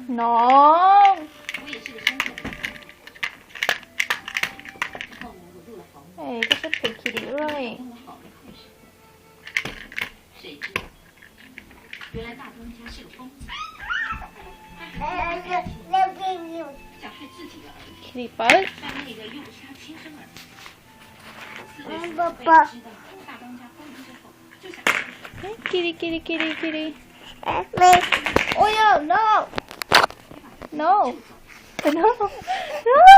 No. Ej, koj sab phem Kitty ua luaj. Kitty pawv. Kitty, Kitty, Kitty, Kitty. Ui yog, no. No. No. No.